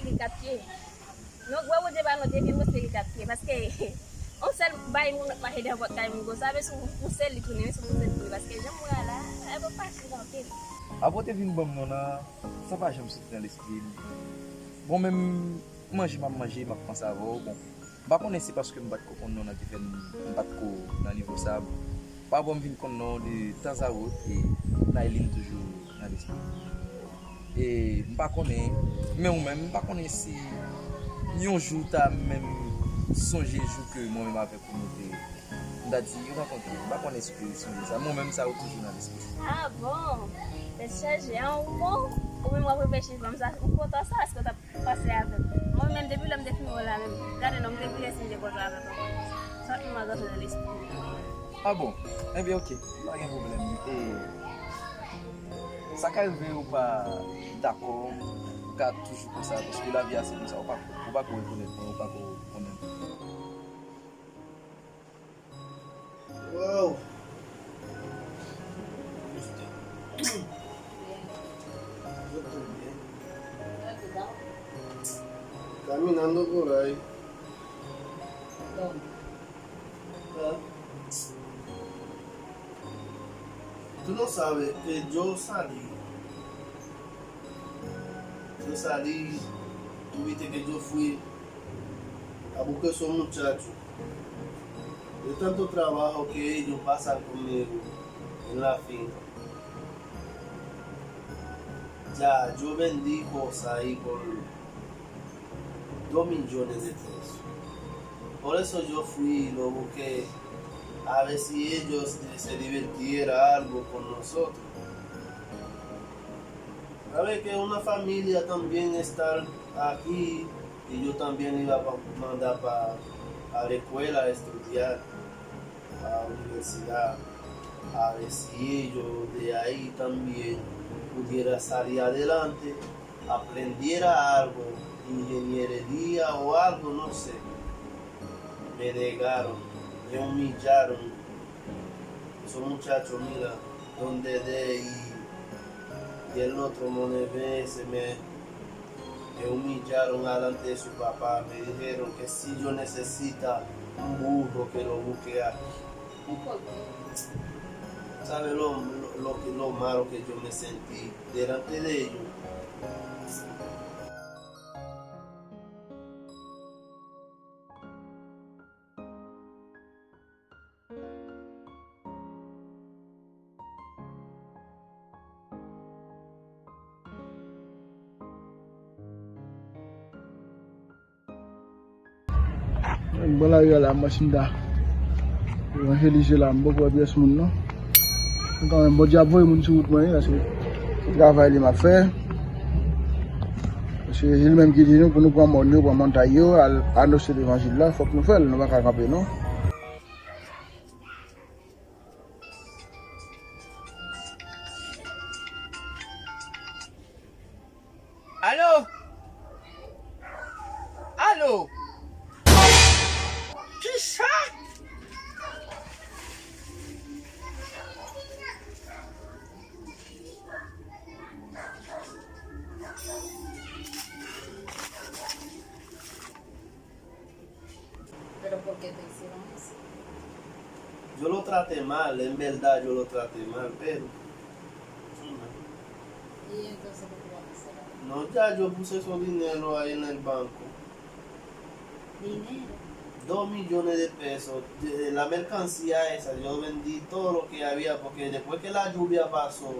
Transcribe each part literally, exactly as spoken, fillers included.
Li kat pye. Nou wè Bondye ba nou de pye, mwen se li kat pye. Paske yon sèl bay moun ap mache devan pòt kay moun konsa, men sou pou sèl li tounen, men sou pou sèl li tounen. Paske jan mwen la, e pa fasil anpil. Apre w te vin ban m non nan, sa pa janm soti nan lespri m. Bon, menm manje m ap manje, m ap panse avè w. Bon, m pa konnen si paske m pa t ko konn non nan ki fè m, m pa t ko nan nivo sa. Pa bò m vin konn non de tanzawòt e Nailin toujou nan lespri m. E m pa konnen, men ou menm, m pa konnen si yon jou w ta menm sonje jou ke mwen menm avèk ou nou te, m ta di, rankontre. M pa konnen si w te sonje sa. Mwen menm, sa yo toujou nan lespri m. Ah bon? Tèt chaje, an ou bon? Ou menm w ap reflechi ban m sa, ou kontan sa, èske w t ap pase avè m? Mwen menm, depi lè m te fin wè w la menm, gade non, m te bliye si m te kontan avè w ankò. Sa tou mwen rantre nan lespri m. Ah bon? Ebyen, oke. Pa gen pwoblèm. E sa ka rive ou pa dakò, ou ka toujou konsa, paske lavi a se konsa. Ou pa, ou pa ko rekonèt mwen, ou pa ko konnen mwen. Wow! Yo tou byen. Caminando por ahí. Ah. Tú no sabes que yo salí. Yo salí, tuviste que yo fui a buscar esos muchachos. De tanto trabajo que ellos pasan conmigo en la finca. Ya, yo vendí cosas ahí por dos millones de pesos. Por eso yo fui y lo busqué, a ver si ellos se divirtiera algo con nosotros. Sabe que una familia también está aquí y yo también iba a mandar para la escuela a estudiar, a la universidad, a ver si ellos de ahí también pudiera salir adelante, aprendiera algo, ingeniería o algo, no sé. Me negaron, me humillaron. Esos muchachos, mira, Don Dede y, y el otro Moneve, se me, me humillaron alante de su papá. Me dijeron que si yo necesita un burro, que lo busque aquí. ¿Sabe lo, lo, lo, que- lo malo que yo me sentí delante de ellos? Mwen bò lari a la, m machin ta evanjelize la, m poko wè pyès moun non. Men kanmenm, Bondye ap voye moun sou wout mwen wi, paske se travay li m ap fè. Paske se li menm ki di nou pou nou pran mòn yo, pran montay yo, al anonse levanjil la, fòk nou fè l, nou pa ka kanpe non. Alo? Alo? Kisa? Pero ¿por qué te hicieron eso? Yo lo traté mal, en verdad yo lo traté mal, pero... Y entonces, ¿qué tú vas a hacer ahora? No, ya yo puse esos dinero ahí en el banco. Dinero. Dos millones de pesos. De la mercancía esa, yo vendí todo lo que había, porque después que la lluvia pasó,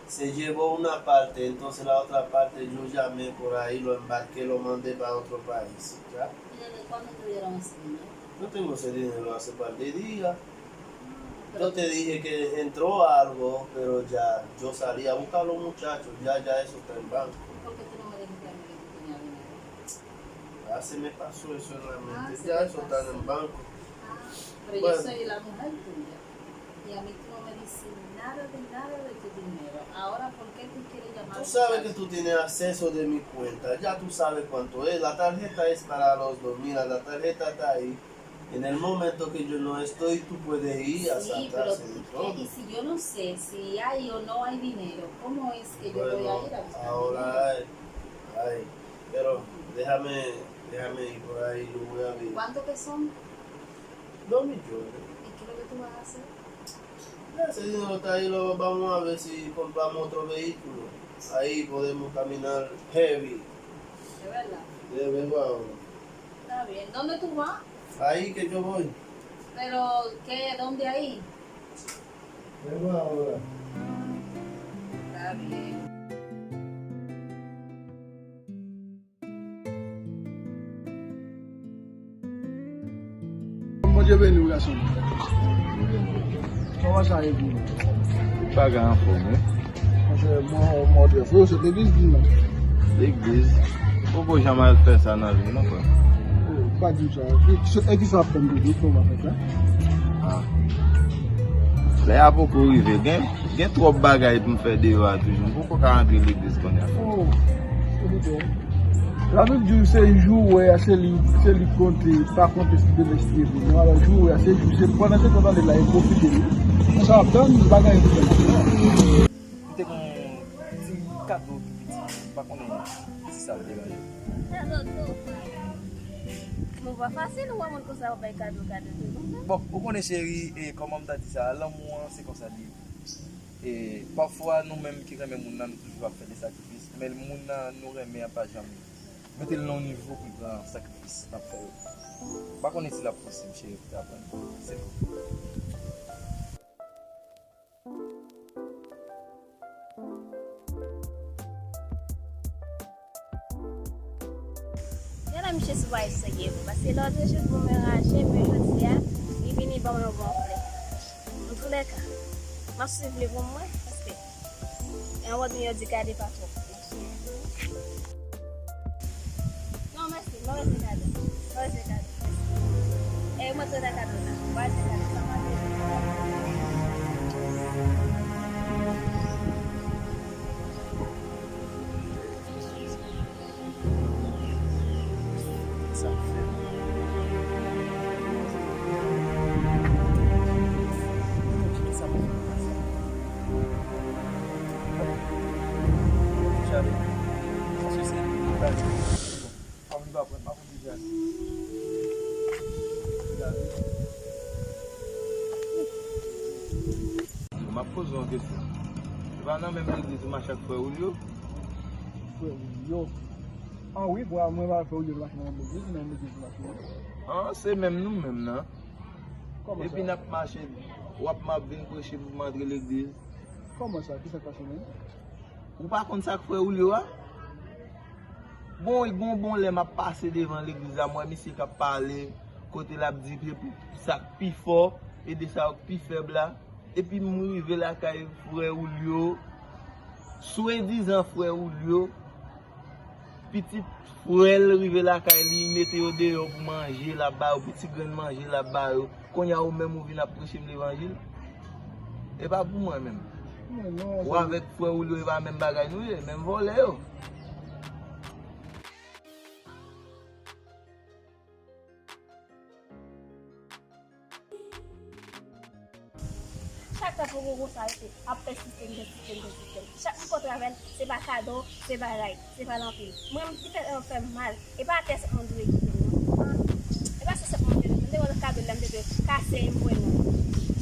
se llevó una parte, entonces la otra parte yo llamé por ahí, lo embarqué, lo mandé para otro país, ¿ya? ¿Y desde cuándo te dieron ese dinero? Yo tengo ese dinero hace par de días. Yo te dije que entró algo, pero ya yo salí a buscar a los muchachos, ya, ya eso está en banco. ¿Y por qué tú no me dijiste a mí que tú tenías dinero? Ah, se me pasó eso en la mente. Ah, se te pasó. Ya eso está en el banco. Ah, pero yo soy la mujer tuya. Y a mí tú no me dices nada de nada de tu dinero. Ahora, ¿por qué tú quieres llamar a los muchachos? Tú sabes que tú tienes acceso de mi cuenta. Ya tú sabes cuánto es. La tarjeta es para los dos. Mira, la tarjeta está ahí. En el momento que yo no estoy, tú puedes ir a sacarse de todo. Sí, pero ¿y si yo no sé si hay o no hay dinero? ¿Cómo es que yo voy a ir a buscar dinero? Bueno, ahora hay, hay. Pero déjame, déjame ir por ahí, yo voy a ver. ¿Cuánto que son? Dos millones. ¿Y qué es lo que tú vas a hacer? Ya, ese dinero está ahí, lo vamos a ver si compramos otro vehículo. Ahí podemos caminar heavy. ¿De verdad? De, vengo ahora. Está bien. ¿Dónde tú vas? Ahí que yo voy. ¿Pero qué? ¿Dónde ahí? Vengo ahora. Está bien. Bondye beni w, gason. Kòman sa ye pou ou? Bagay anfòm, wi. Monchè, mwen, mwen trè frè, se legliz li, non? Legliz? Poko janm al fè sa nan vi m, non, frè. Oh, pa di m sa. Ki, se, e ki sa w ap tann toujou, kòman fè sa? Ah. Lè a poko rive, gen, gen twòp bagay pou m fè deyò a toujou. M poko ka rantre legliz kounye a. Oh, se li, Labib di w se jou w wè a, se li, se li konte, pa konte si demen si te vini. Non, alò, jou w wè a, se jou, se pandan se tan tande la, e pwofite li. Konsa w ap tann bagay pou fè nan. M te gen yon ti kado tou piti, m pa konnen si sa ap deranje. Kado tou? Bon, pa fasil, ou wè moun konsa w ap bay kado, kado tou konsa. Bon, ou konnen cheri, e kòman m ta di sa, lanmou an, se konsa li ye. E pafwa nou menm ki renmen moun nan, nou toujou ap fè de sakrifis, men moun nan nou renmen an pa janm mete l nan yon nivo pou l pran sakrifis n ap fè yo. M pa konnen si l ap posib, cheri, pou ta aprann. Se vre. Gade misye sou vayaj serye vre, paske lòt jou pou mwen raje, men jodi a, li vini ban mwen yon bon flè. Antoulèka, m ap swiv li pou mwen, paske yon lòt moun yo di gade pa twòp. Non, mèsi, mwen rete gade. Mwen rete gade. E mwen te nan kado la. Mwen rete gade. Sa mwen te. Sa fè. Sa fè. Jale. Paske se li ki pral. Bon, pa vin pa pran, pa vin jale. Jale. M ap poze yon kesyon. Se pa nan menm legliz ou mache ak frè Julio? Frè Julio? Ah wi, frè, mwen pa frè Julio mache nan menm legliz, nan menm legliz ou mache. Ah, se menm nou menm nan. Kòman sa? Epi n ap mache, w ap m ap vin preche pou m antre legliz. Kòman sa? Kisa k pase menm? Ou pa konn sa k frè Julio a? Bon, gon bon lè m ap pase devan legliz la, m wè misye k ap pale, kote l ap di se pou sa k pi fò ede sa yo k pi fèb la. Epi m rive lakay frè Julio, swadizan frè Julio, pitit frè l rive lakay li, mete yo deyò pou manje l ap ba yo, pou ti grenn manje l ap ba yo. Kounye a ou menm ou vin ap preche m levanjil. E pa pou mwen menm. Ou avèk frè Julio, e pa menm bagay nou ye, menm vòlè yo. Chak tan pou gon konsa rete ap pèsiste m, pèsiste m, pèsiste m. Chak m kontre avè l, se pa kado, se bagay, se pale anpil. Mwen menm ki fè, fè m mal, e pa tès Andre ki fè m non. E pa sou sèt mwen te, m te wè nan kado l la, m te dwe kase e m voye l nan.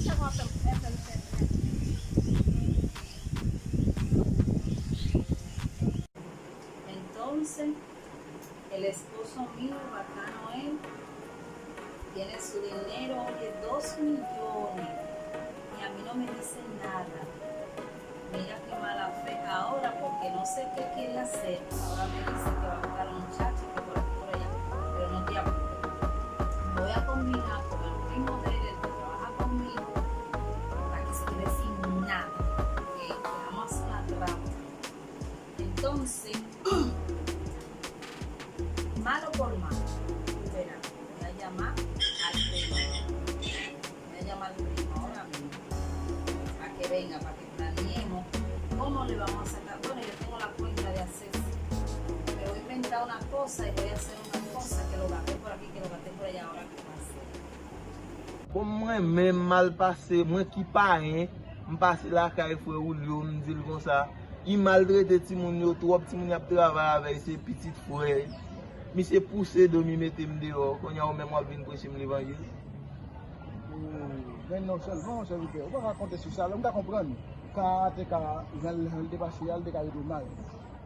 Chak mwen fè m, fè m, fè m, fè m. Entonces, el esposo mío, bacano él, tiene su dinero, oye, dos millones, y a mí no me dice nada. Mira qué mala fe ahora, porque no sé qué quiere hacer. Ahora me dice que va a buscar a un muchacho que por aquí por allá, pero no te apures. Voy a combinar con el primo de él, el que trabaja conmigo, para que se quede sin nada. ¿Ok? Vamos a hacer una trampa. Entonces, malo por malo, tú verás, voy a llamar al primo. Voy a llamar al primo ahora mismo, para que venga, para que planeemos cómo le vamos a sacar. Bueno, yo tengo la cuenta de Access, pero voy a inventar una cosa y voy a hacer una cosa que lo gasté por aquí, que lo gasté por allá, ahora qué va a hacer. Bon, mwen menm mal pase, mwen ki payen, m pase lakay frè Julio, m di l konsa, Li maltrete timoun yo twòp, timoun y ap travay avè l, se pitit frè. Misye pouse do m, li mete m deyò. Kounye a, ou menm w ap vin preche m levanjil? Men non sèlman, sèvitè, ou pa ka konte sou sa. Lè m ka konprann, ka te ka, jan l, jan l te pase a, l te ka rete mal.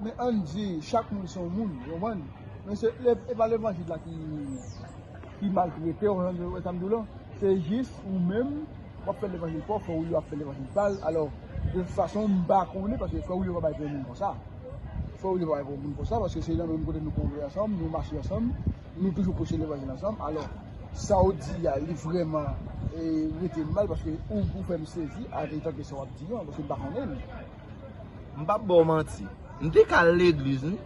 Men ann di, chak moun se yon moun, ou konprann? Men se, e pa levanjil la ki, ki maltrete w, ou konprann sa m di w lan? Se jis ou menm, w ap fè levanjil pa w, frè Willy ap fè levanjil pa l. Alò, de tout fason, m pa konnen, paske frè Willy pa bay pou yon moun konsa. Frè Willy pa bay pou yon moun konsa, paske se nan menm kote nou konvèse ansanm, nou mache ansanm, nou toujou preche levanjil ansanm. Alò, sa w di a, li vrèman, e, rete m mal, paske ou, ou fè m sezi, a, etanke sa w ap di an, paske m pa konnen l. M p ap ba w manti. M te ka al legliz, wi.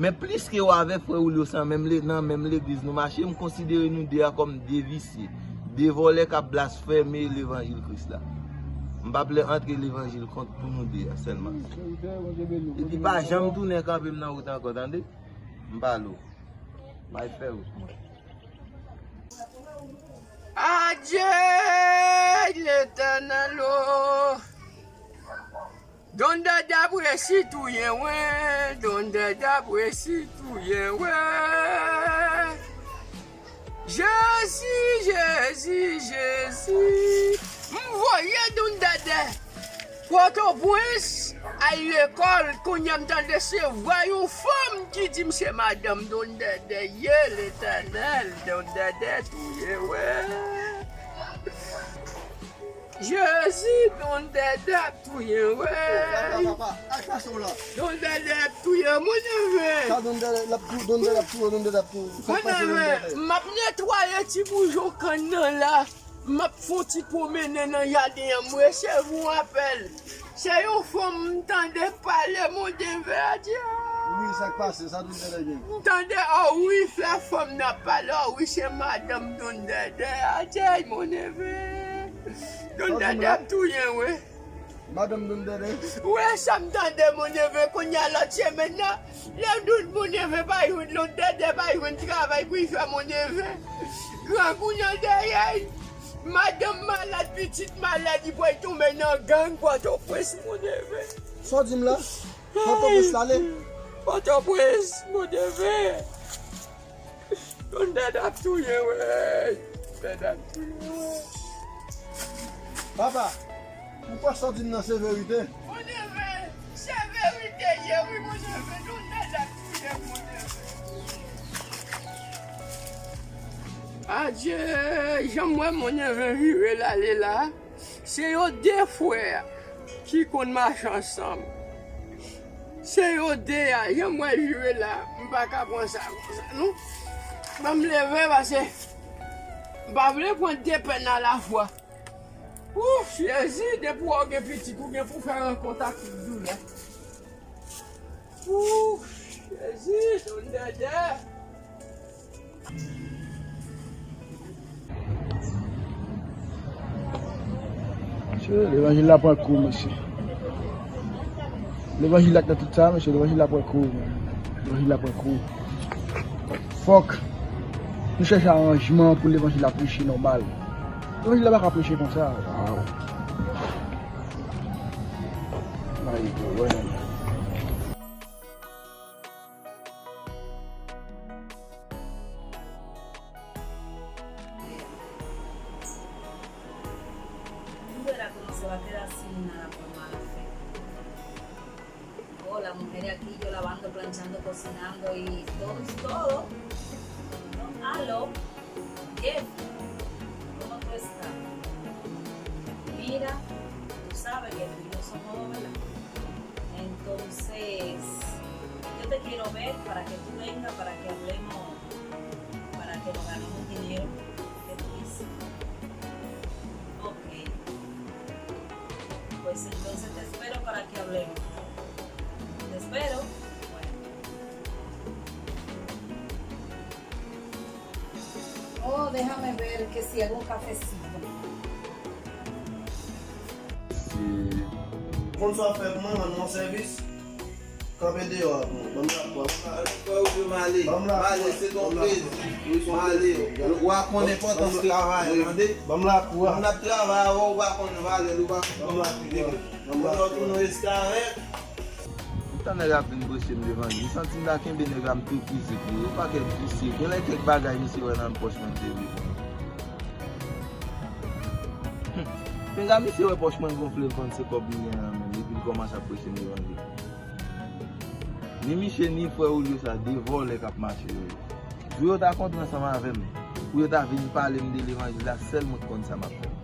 Men pliske w avè frè Willy se nan menm le-, nan menm legliz nou mache, m konsidere nou de a kòm de visye, de vòlè k ap blasfeme levanjil Kris la. M p ap lè antre levanjil kont pou nou de a sèlman. Epi pa janm tounen kanpe m nan wout ankò, tande? M pale w. M al fè wout mwen. Adye Letènèl o. Don Dèdè ap resi touye mwen, Don Dèdè ap resi touye mwen. Jezi, Jezi, Jezi. M voye Don Dèdè Pòtoprens, al lekòl, kounye a m tande se vwa yon fanm ki di m se madanm Don Dèdè ye, Letènèl, Don Dèdè touye mwen. Jezi, Don Dèdè ap touye m, wi. Papa, papa, ak sa w la. Don Dèdè ap touye m, wi, neve. Sa Don Dèdè, l ap tou-, Don Dèdè ap touye, Don Dèdè ap touye. Wi, neve. M ap netwaye ti boujon kann nan la. M ap fè yon ti pwomennen nan jaden an, m resevwa yon apèl. Se yon fanm m tande pale, mon neve, adye. Wi, sa k pase, sa Don Dèdè gen? M tande, o wi, frè fanm nan ap pale, o wi, se madanm Don Dèdè, adye, mon neve. Don Dèdè ap touye m, wi. Madanm Don Dèdè? Wi, sa m tande, mon neve, kounye a lòt semèn nan, lè Don, mon neve pa jwenn, Don Dèdè pa jwenn travay pou l fè, mon neve. Grangou nan dèyè l. Madanm malad, pitit malad, li pral tonbe nan gang Pòtoprens, mon neve. Sa w di m la? Pòtoprens l ale? Pòtoprens, mon neve. Don Dèdè ap touye, wi. Dèdè ap touye, wi. Papa, ou kwè sa w di m nan se verite? Mon neve, se verite ye, wi, mon neve. Don Dèdè ap touye, mon neve. Adye, jan m wè mon neve vire l ale la, se yo de frè ki konn mache ansanm. Se yo de a, jan m wè l vire la, m pa ka pran sa konsa, non. Ban m leve, paske m pa vle pran de pèn alafwa. Ouf, Jezi, depi w gen pitit, ou gen pou fè rankont ak tout doulè. Ouf, Jezi, Don Dèdè. Mesye, levanjil la pran kou, mesye. Levanjil la k nan tout sa, mesye, levanjil la pran kou, man. Levanjil la pran kou. Fòk nou chèche aranjman pou levanjil la preche nòmal. Levanjil la pa ka preche konsa. Waw. Mayi, wè. Tú verás cómo se va a quedar sin nada por mala fe. Oh, las mujeres aquí, yo lavando, planchando, cocinando y todo, todo. No, aló, Jeff, ¿cómo tú estás? Mira, tú sabes que tú y yo somos dos, ¿verdad? Entonces, yo te quiero ver para que tú vengas, para que hablemos, para que nos ganemos dinero. ¿Qué tú dices? Ok. Pues entonces te espero para que hablemos. Te espero. Bueno. Oh, déjame ver que si hago un cafecito. Konn sa w ap fè pou mwen, rann mwen sèvis. Kanpe deyò a pou mwen. Ban m lapwa. Frè Willy, m ale. Ban m lapwa. M ale, se t on plezi. M ale. W a konn enpòtans travay, tande? Ban m lapwa. Moun ap travay avè w, ou pa konn valè l, ou pa konn. Ban m lapwa. Ban m lapwa. Kounye a w tounen eskarèt. Tan nèg ap vin preche m levanjil, m santi m ta kenbe nèg la, m tou kouze pou yo. Pakèt visye. Genlè kèk bagay misye wè nan pòch mwen te vle vann. Hum. Nèg la, misye wè pòch mwen gonfle, l konn se kòb m gen nan men l, epi l kòmanse ap preche m levanjil. Ni misye, ni frè Julio sa, de vòlè k ap mache yo ye. Jou yo ta kontre ansanm avè m, pou yo ta vin pale m de levanjil la, sèl mwen k konn sa m ap fè.